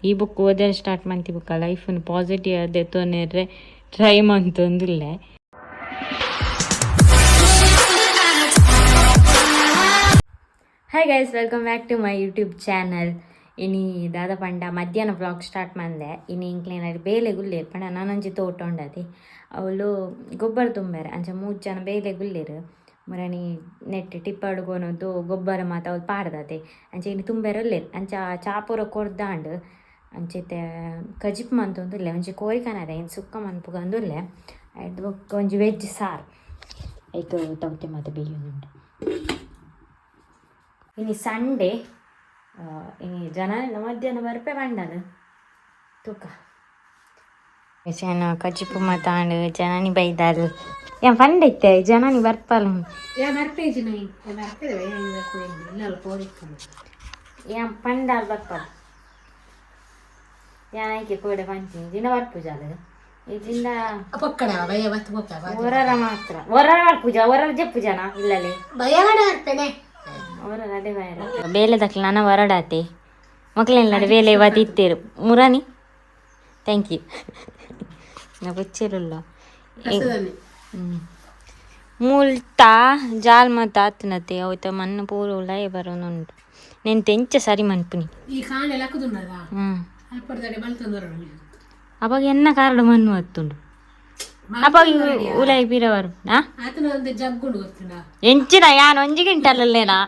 ಈ book ಓದೆರೆ start ಮಂತಿ ಬುಕ್ಕ ಲೈಫ್ನು ಪಾಸಿಟಿವ್ ದೆತ್ತೊನೆರ್ರೆ ಟ್ರೈ ಮಂತೊಂದುಲ್ಲೆ. Hi guys, welcome back to my YouTube channel. ಇನಿ ದಾದ ಪಂಡ ಮಧ್ಯಾಹ್ನ ವ್ಲಾಗ್ ಸ್ಟಾರ್ಟ್ ಮಂದೆ. ಇನಿ ಇಂಕ್ಲೇನಾಡಿ ಬೇಲೆ ಗುಲ್ಲೇರು ಪಂಡ ನಾನೊಂಜಿ ತೋಟ ಉಂಡತಿ, ಅವಳು ಗೊಬ್ಬರ ತುಂಬಾರೆ. ಅಂಚ ಮೂರು ಜನ ಬೇಲೆ ಗುಲ್ಲೇರು. ಮುರಣಿ ನೆಟ್ ಟಿಪ್ಪಡುಗೊನದು ಗೊಬ್ಬರ ಮಾತ ಅವಳು ಪಾಡ್ದತೆ. ಅಂಚ ಇನಿ ತುಂಬೆರೆ ಉಲ್ಲೇರು. ಅಂಚ ಚಾಪುರ ಕೊರ್ದಾಂಡ್. ಅಂಚೆತೆ ಕಜಿಪ್ ಮಂತೊಂದುಲ್ಲೆ. ಒಂಜಿ ಕೋರಿ ಕನರೆ ಇನ್ ಸುಕ್ಕ ಮನ್ಪುಗಂದುಲ್ಲೆ. ಐದು ಬೊಕ್ಕ ಒಂಜಿ ವೆಜ್ ಸಾರು, ಐಕ್ ತೌತೆ ಮಾತ ಬೇಯೊಂದುಂಡು. ಇನಿ ಸಂಡೇ. ಇನಿ ಜನ ಎಲ್ಲ ಮಧ್ಯಾಹ್ನ ಬರ್ಪೆ ಪಂಡದು, ತೂಕ. ಜನ ಕಜಿಪು ಮಾತಾಂಡು ಜನನಿ ಬೈದಾಲ್. ಏನ್ ಪಂಡೈತೆ ಜನನಿ ಬರ್ಪಲ್. ಏನ್ ಪಂಡಾಲ್ ಬರ್ಪಲ್. ಯಾನ್ ಐಕೆ ಕೋಡೆ ಪಂತೀನಿ ದಿನ ಬರ್ಪುಜಾಲ್ ಇದಿಂದ. ಹೊರರ ಮಾತ್ರ ಹೊರರ ಬರ್ಪುಜ, ಹೊರರ ಜಪ್ಪುಜನ ಇಲ್ಲಲ್ಲಿ. ಹೊರರ ಅದೇ ಬಾಯರ ಬೇಲೆ ದಕ್ಲ ನನ್ನ ಹೊರಡಾತೆ ಮಕ್ಳೆಲ್ಲ ಬೇಲೆ ಇತ್ತೇರು. ಮುರಾನಿ thank you. ನಾ ಬಚ್ಚಿರಲ್ಲ ಮೂಲ್ತ ಜಾಲ್ ಮಾತ ಆತನತೆ ಅವತ್ತ ಮಣ್ಣು ಪೂರ ಉಲಾಯ ಬರೋನುಂಟು. ನೆನ್ ತೆಂಚ ಸರಿ ಮನ್ಪುನಿ. ಈ ಕಾಂಡೆ ಲಕ್ಕದುನ್ನದ. ಹ್ಮ್. ಅಲ್ಪಡ್ದಡೆ ಬಲ್ತಂದರ. ಅವಾಗ ಎನ್ನ ಕಾರ್ಡ್ ಮಣ್ಣು ಹತ್ತುಂಡು. ಅವಾಗ ಉಲಾಯಿ ಪಿರವರು ಆ. ಆತನ ಒಂದು ಜಗ್ಗುಂಡು ಗೊತ್ತುಂಡ. ಎಂಚಿನ ಯಾನ್ ಒಂಜಿ ಗಿಂಟಲ್ಲೇನಾ?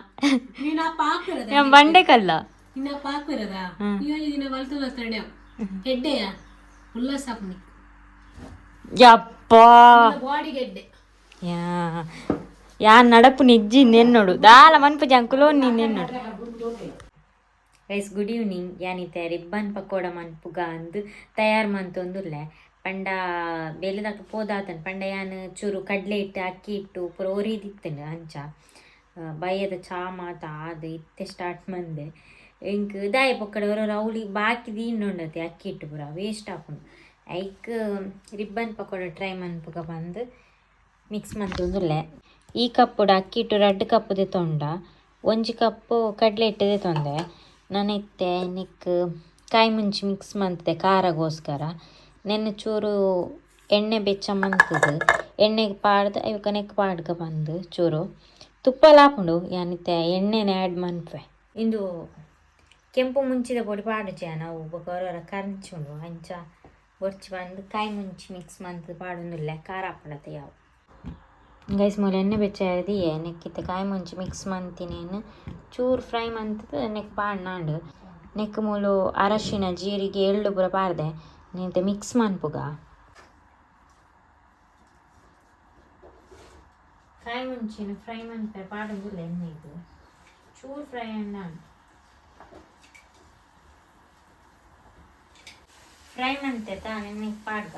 ನೀನು ಅಪ್ಪ ಹಾಕ್ತಿರದ. ಯಾನ್ ಬಂಡೆ ಕಲ್ಲ. ನಿನ್ನ ಅಪ್ಪ ಹಾಕ್ತಿರದ. ಈ ಒಂಜಿ ದಿನ ಬಲ್ತಂದ ಹೆಡ್ಡೆಯ ಉಲ್ಲಾಸ ಹಾಪುನಿ. ಯಪ್ಪಾ. ಬಾಡಿಗೆ ಎಡ್ಡೆ. ಯಾ ಯಾನ್ ನಡಪು ನಿಜ್ಜಿ ನೆನ್ನೋಡು ದಾಲ ಮನ್ಪು ಜಂಕುಲೋ ನೀನ್ ನೆನ್ನೋಡು. Guys, good evening. ಯಾನಿತೆ ರಿಬ್ಬನ್ ಪಕೋಡ ಮನ್ಪುಗ ಅಂದ್ ತಯಾರ್ ಮಂತೊಂದುಲ್ಲೆ. ಪಂಡ ಬೇಲೆದಕ ಪೋದಾತನ್ ಪಂಡ ಯಾನ್ ಚೂರು ಕಡಲೆ ಹಿಟ್ಟು ಅಕ್ಕಿ ಹಿಟ್ಟು ಪೂರ ಒರಿದಿತ್ತುಂಡು. ಅಂಚ ಬಯ್ಯದ ಚಾ ಮಾತ ಆದ್ ಇತ್ತೆ ಸ್ಟಾರ್ಟ್ ಮಂದೆ. ಎಂಕ್ ದಾಯ ಪೊಕ್ಕಡೆ ಒರ ಅವ್ಲು ಬಾಕಿ ದೀಂಡುಂಡತೆ ಅಕ್ಕಿ ಹಿಟ್ಟು ಪೂರ ವೇಸ್ಟ್ ಆಪುಂಡು. ಐಕ್ ರಿಬ್ಬನ್ ಪಕೋಡ ಟ್ರೈ ಮನ್ಪುಗ ಪಂದ್ ಮಿಕ್ಸ್ ಮಂತೊಂದುಲ್ಲೆ. ಈ ಕಪ್ಪುಡು ಅಕ್ಕಿ ಹಿಟ್ಟು ರಡ್ಡ್ ಕಪ್ಪು ದೆತೊಂಡ, ಒಂಜಿ ಕಪ್ಪು ಕಡಲೆ ಹಿಟ್ಟು ದೆತೊಂದೆ. ನನ ಇತ್ತೆ ನೆಕ್ಕ್ ಕಾಯಿ ಮುಂಚಿ ಮಿಕ್ಸ್ ಮಂತುದೆ ಖಾರಗೋಸ್ಕರ. ನೆನ್ನೆ ಚೂರು ಎಣ್ಣೆ ಬೆಚ್ಚ ಮಂತುದು ಎಣ್ಣೆಗೆ ಪಾಡ್ದು ಐಕ ನೆಕ್ ಪಾಡ್ಗ ಪಂದ್ ಚೂರು ತುಪ್ಪಲ ಆಪುಂಡು. ಯಾನಿತ್ತೆ ಎಣ್ಣೆನೆ ಆ್ಯಡ್ ಮನ್ಪುವೆ. ಇಂದು ಕೆಂಪು ಮುಂಚಿದ ಪೊಡಿ ಪಾಡುಜೆ ನಾವು, ಬೊಕ ಒರ ಕರ್ಂಚುಂಡು. ಅಂಚ ಬೊರ್ಚಿ ಪಂದ್ ಕಾಯಿ ಮುಂಚಿ ಮಿಕ್ಸ್ ಮಂತುದು ಪಾಡೊಂದುಲ್ಲೆ. ಖಾರ ಆಪುಂಡತೆ ಯಾವು. ಗೈಸ್, ಮೂಲು ಎಣ್ಣೆ ಬೆಚ್ಚ ದೀಯೆ. ನೆಕ್ಕಿತ್ತೆ ಕಾಯಿ ಮುಂಚಿ ಮಿಕ್ಸ್ ಮಂತಿನೇನು ಚೂರು ಫ್ರೈ ಮಂತುದು ನೆಕ್ ಪಾಡ್ನಾಂಡು. ನೆಕ್ ಮೂಲು ಅರಶಿನ, ಜೀರಿಗೆ, ಎಳ್ಳು ಪೂರ ಪಾಡ್ದೆ. ನೆಂತೆ ಮಿಕ್ಸ್ ಮನ್ಪುಗ. ಕಾಯಿ ಮುಂಚಿನ ಫ್ರೈ ಮನ್ಪೆ ಪಾಡೊಂದುಲ್ಲ. ಎಣ್ಣೆಗ್ ಚೂರು ಫ್ರೈ ಅಣ್ಣ ಫ್ರೈ ಮಂತೆ ತಾನೆ ನೆಕ್ ಪಾಡ್ಗ.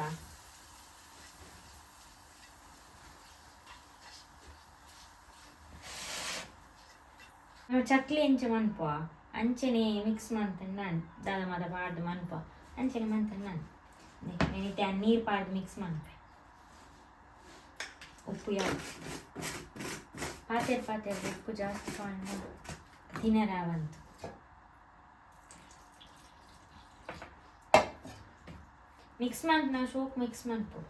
ನಾವು ಚಕ್ಲಿ ಎಂಚ ಮನ್ಪುವ ಅಂಚನೆ ಮಿಕ್ಸ್ ಮಂತಂಡು ನಾನು ದಾದ ಮಾತ ಪಾಡ್ದು ಮನ್ಪುವ ಅಂಚನೆ ಮಂತಂಡು ನಾನು ನೆನಿತೆ ಆ ನೀರು ಪಾಡ್ದು ಮಿಕ್ಸ್ ಮನ್ಪೆ. ಉಪ್ಪು ಯಾವ ಪಾತೇರ್ ಪಾತೇರ್ ಉಪ್ಪು ಜಾಸ್ತಿ ಪಾಂಡ ತಿನ್ನರಾವಂತು. ಮಿಕ್ಸ್ ಮಂತ್ ನಾವು ಶೋಕ್ ಮಿಕ್ಸ್ ಮನ್ಪು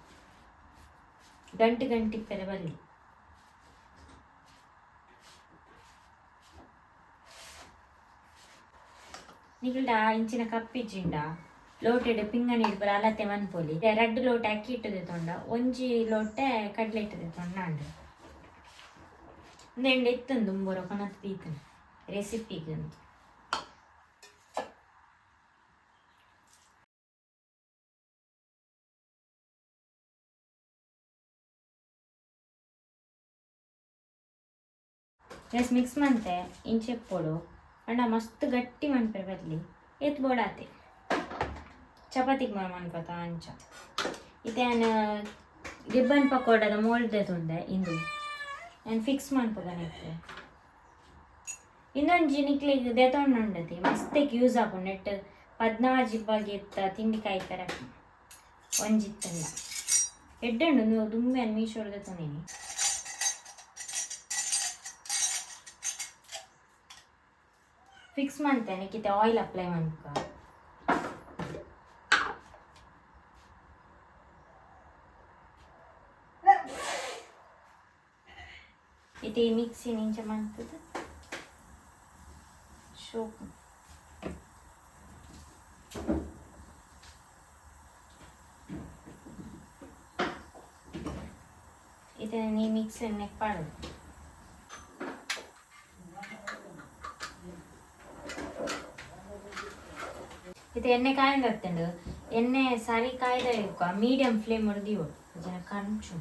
ಗಂಟು ಗಂಟು ಇಪ್ಪೆರೆ ಬರಲಿ. ನಿಗಲ್ಡ ಇಂಚಿನ ಕಪ್ಪಿಜ್ಜಿಂಡ ಲೋಟೆಡ್ ಪಿಂಗಣಿ ಪೂರ ಅಲತೆ ಮನ್ಪೊಲಿ. ರಡ್ಡ್ ಲೋಟೆ ಅಕ್ಕಿ ಹಿಟ್ಟು ದೆತೊಂಡ, ಒಂಜಿ ಲೋಟೆ ಕಡಲೆ ಹಿಟ್ಟು ದೆತೊಂಡ ಅಂಡ್ ಉಂದೆಂಡ ಇತ್ತುಂದು ದುಂಬೊರ ಕನತ್ ದೀತುಂಡು ರೆಸಿಪಿಗ್ ಅಂತ. ಎಸ್ ಮಿಕ್ಸ್ ಮಂತೆ ಇಂಚೆಪ್ಪೊಡು ಪಂಡ ಮಸ್ತ್ ಗಟ್ಟಿ ಮನ್ಪೆರೆ ಬದಲಿ ಏತ್ ಬೋಡಾತೆ ಚಪಾತಿಗೆ ಮಾರ ಮನ್ಪತ ಅಂಚ. ಇತ್ತೆ ಯಾನ್ ರಿಬ್ಬನ್ ಪಕೋಡದ ಮೋಲ್ಡ್ ದೆತೊಂದೆ. ಇಂದು ಯಾನ್ ಫಿಕ್ಸ್ ಮನ್ಪುಗ ನೆಕ್. ಇನ್ನೊಂಜಿ ನಿಕ್ಲೆಗ್ ದೆತೊಂಡುಂಡತಿ ಮಸ್ತೆಗ್ ಯೂಸ್ ಆಪುಂಡು. ನೆಟ್ 16 ಬಗೆತ್ತ ತಿಂಡಿ ಕಾಯ್ಪೆರೆ ಒಂಜಿತ್ತಂಡ ಎಡ್ಡೆ ಉಂಡು. ದುಂಬೆ ಯಾನ್ ಮೀಶೋಡ್ ದೆತೊಂದಿನಿ. ಫಿಕ್ಸ್ ಮಂತೆ. ನೆಕ್ಕಿತ್ತೆ ಆಯಿಲ್ ಅಪ್ಲೈ ಮನ್ಪುಗ. ಇತ್ತೆ ಈ ಮಿಕ್ಸಿ ಇಂಚ ಮಂತದ ಶೋಕು ಇತ್ತೆ ನೀ ಮಿಕ್ಸ್ ನೆಕ್ ಪಾಡು. ಇದು ಎಣ್ಣೆ ಕಾಯ್ದು ಎಣ್ಣೆ ಸರಿ ಕಾಯ್ದ ಮೀಡಿಯಂ ಫ್ಲೇಮ್ ದೀವೊಡು ಜನ ಕಂಚು.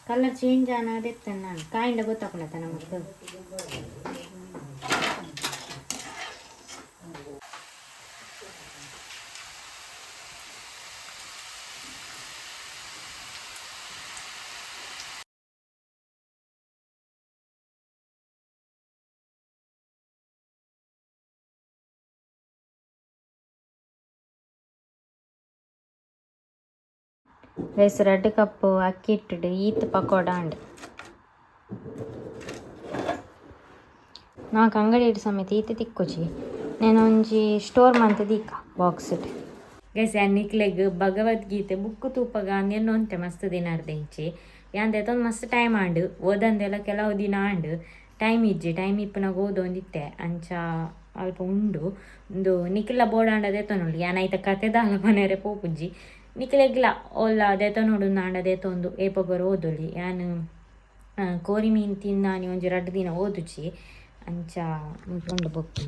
ಕಲರ್ ಚೇಂಜ್ ಆನದೆತ್ತ ನಾನು ಕಾಯಿಂಡ ಗೊತ್ತಾಪುಂಡತ್ತ ನಮಕ್. ರೈಸ್ ರಡ್ಡ್ ಕಪ್ ಅಕ್ಕಿ ಇಟ್ಟುಡು ಈತ್ ಪಕೋಡ ಅಂಡ್ ನಾಕ್ ಅಂಗಡಿ ಸಮೇತ ಈತ್ ತಿಕ್ಕೊಚಿ నేను ಒಂಜಿ ಸ್ಟೋರ್ ಮಂತ್ ದೀಕ ಬಾಕ್ಸ್ ಗೈಸ್. ಯಾನ್ ನಿಕ್ಲೆಗ್ ಭಗವದ್ಗೀತೆ ಬುಕ್ ತೂಪಗ ಅಂದ್ ಮಸ್ತ್ ದಿನ ಅರ್ದಿಂಚಿ ಯಾನ್ ದೆತೊಂದು ಮಸ್ತ್ ಟೈಮ್ ಆಂಡ್ ಓದಂದೆಲ್ಲ ಕೆಲವು ದಿನ ಆಂಡ್ ಟೈಮ್ ಇಜ್ಜಿ ಟೈಮ್ ಇಪ್ಪುನಗ ಓದೊಂದಿತ್ತೆ. ಅಂಚ ಅಲ್ಪ ಉಂಡು ಉಂದು ನಿಕ್ಲ ಬೋಡಾಂಡ ದೆತೊನೊಲಿ. ಯಾನ್ ಐತ ಕತೆ ದಾಲ ಪನೆರೆ ಪೋಪುಜಿ. ನಿಕ್ಲೆಗ್ಲ ಓಲ್ಲ ದೆತೊನೊಡು ಆಂಡ ದೆತೊಂದು ಏಪೊಗರ ಓದೊಲಿ. ಯಾನ್ ಕೋರಿ ಮೀನು ತಿನ್ನಾನಿ ಒಂಜಿ ರಡ್ಡ್ ದಿನ ಓದುಚಿ. ಅಂಚ ಉಂಡು ಬುಕ್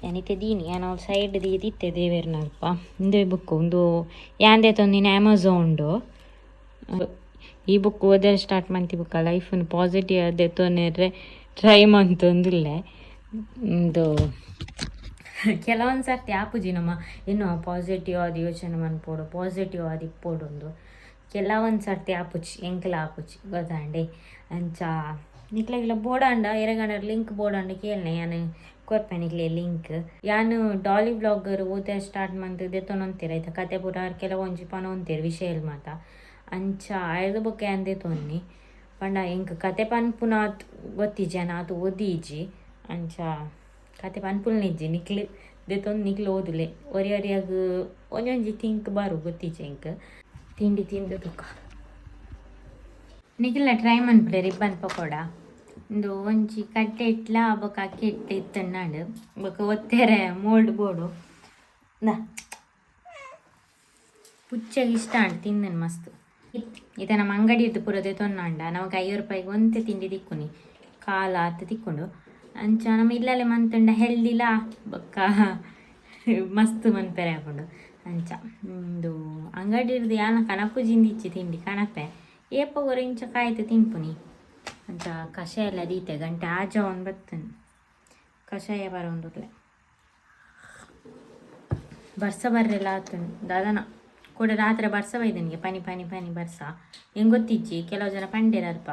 ಯಾನ್ ಇತ್ತೆ ದೀನಿ. ಯಾನ್ ಅವ್ಲು ಸೈಡ್ ದೀದಿತ್ತೆ ದೇವೆರ್ನಲ್ಪ. ಉಂದುವೇ ಬುಕ್. ಉಂದು ಯಾನ್ ದೆತೊಂದಿನ ಅಮೆಝಾನ್ಡ್. ಈ ಬುಕ್ ಓದೆರೆ ಸ್ಟಾರ್ಟ್ ಮಂತಿ ಬುಕ್ಕ ಲೈಫ್ ಪಾಸಿಟಿವ್ ದೆತೊನೆರೆ ಟ್ರೈ ಮಂತೊಂದುಲ್ಲೆ. ಉಂದು ಕೆಲವೊಂದು ಸರ್ತಿ ಆಪುಜಿ ನಮ್ಮ ಇನ್ನು ಪಾಸಿಟಿವ್ ಆದ್ ಯೋಚನೆ ಮನ್ಪೊಡು, ಪಾಸಿಟಿವ್ ಆದ್ ಇಪ್ಪೊಡುಂದು. ಕೆಲವೊಂದು ಸರ್ತಿ ಆಪುಜಿ, ಎಂಕ್ಲ ಆಪುಜಿ ಗೊತ್ತಾಂಡೆ. ಅಂಚ ನಿಕ್ಲೆಗ್ಲ ಬೋಡಾಂಡ ಎರೆಗಾಂಡ ಲಿಂಕ್ ಬೋಡಾಂಡ ಕೇಳ್ನೆ, ಯಾನ್ ಕೊರ್ಪೆ ನಿಕ್ಲೆ ಲಿಂಕ್. ಯಾನ್ ಡಾಲಿ ಬ್ಲಾಗರ್ ಓದೆ ಸ್ಟಾರ್ಟ್ ಮಂತ್ ದೆತೊನೊಂತೆರ್ ಐತ ಕತೆ ಪೂರ ಕೆಲವೊಂಜಿ ಪನೊಂತೆರ್ ವಿಷಯ ಮಾತ. ಅಂಚ ಆಯ್ದ ಬೊಕ್ಕ ಯಾನ್ ದೆತೊನ್ನಿ ಪಂಡ ಎಂಕ್ ಕತೆ ಪನ್ಪುನಾತ್ ಗೊತ್ತಿಜ್ಜಿ, ಯಾನ್ ಆತ್ ಓದಿಜಿ. ಅಂಚ ಕತೆ ಪನ್ಪುಲ್ನಿಜ್ಜಿ, ನಿಕ್ಲು ದೆತೊಂದು ನಿಕ್ಲು ಓದುಲೆ. ಒರಿ ಒರಿಯಾಗ್ ಒಂಜೊಂಜಿ ಥಿಂಕ್ ಬಾರು ಗೊತ್ತಿಜ್ಜಿ ಎಂಕ್. ತಿಂಡಿ ತಿಂದು ತುಕ ನಿಖಿಲ ಟ್ರೈ ಮನ್ಪುಲೆ ರಿಬ್ಬನ್ ಪಕೋಡ. ಉಂದು ಒಂಜಿ ಕಡ್ಲೆ ಇಟ್ಲ ಬೊಕ ಅಕ್ಕಿ ಹಿಟ್ಟು ಇತ್ತುಂಡು ಬೊಕ ಒತ್ತೆರೆ ಮೋಲ್ಡ್ ಬೋಡು ಇಂದಾ. ಪುಚ್ಚೆಗ್ ಇಷ್ಟ ಆಂಡ್ ತಿಂದನ್ ಮಸ್ತ್. ಇತ್ತೆ ನಮ್ಮ ಅಂಗಡಿ ಇದ್ದು ಪೂರ ದೆತೊನ್ನಾಂಡ ನಮಕ್ 50 ರೂಪಾಯಿಗೆ ಒಂತೆ ತಿಂಡಿ ತಿಕ್ಕುನಿ, ಕಾಲ ಆತ್ ತಿಕ್ಕುಂಡು. ಅಂಚ ನಮ್ಮ ಇಲ್ಲಲೆ ಮಂತುಂಡ ಹೆಲ್ದಿಲ ಬೊಕ್ಕ ಮಸ್ತ್ ಮನ್ಪೆರೆ ಆಪುಂಡು. ಅಂಚ ಉಂದು ಅಂಗಡಿ ಇರ್ದು ಯಾನ ಕನಪುಜಿಂದಿಚ್ಚಿ ತಿಂಡಿ ಕನಪೆ ಏಪೊಗೊರ ಇಂಚ ಕಾಯ್ತು ತಿನ್ಪುನಿ. ಅಂಚ ಕಷಾಯ ಎಲ್ಲ ದೀತೆ ಗಂಟೆ ಆಜ ಬತ್ತನ್ ಕಷಾಯ ಬರೊಂದುಲ್ಲೆ. ಬರ್ಸ ಬರ್ರೆಲ್ಲ ಆತುಂಡು ದಾದನ ಕೂಡ. ರಾತ್ರಿ ಬರ್ಸ ಬೈದನಿಗೆ ಪನಿ ಪನಿ ಪನಿ ಬರ್ಸ ಎಂಗ್ ಗೊತ್ತಿಜ್ಜಿ. ಕೆಲವು ಜನ ಪಂಡೇರ್ ಅಲ್ಪ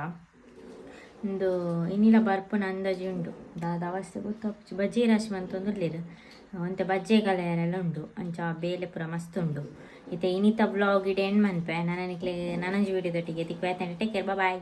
ಉಂದು ಇನಿಲ ಬರ್ಪುನ ಅಂದಾಜಿ ಉಂಡು. ದಾದ ಅವಸ್ಥೆ ಗೊತ್ತಾಪುಜಿ. ಬಜ್ಜಿ ರಾಶಿ ಮಂತೊಂದುಲ್ಲೆರ್ ಒಂತೆ ಬಜ್ಜೆ ಕಲೆಯರೆಲ್ಲ ಉಂಡು. ಅಂಚ ಬೇಲೆ ಪೂರ ಮಸ್ತ್ ಉಂಡು. ಇತ್ತೆ ಇನಿತ ಬ್ಲಾಗ್ ಇಡೆ ಎಂಡ್ ಮನ್ಪೆ. ನನನಿಕ್ಲೆ ನನೊಂಜಿ ವಿಡಿಯೋದೊಟ್ಟಿಗೆ ತಿಕ್ವೆ. Take care, bye.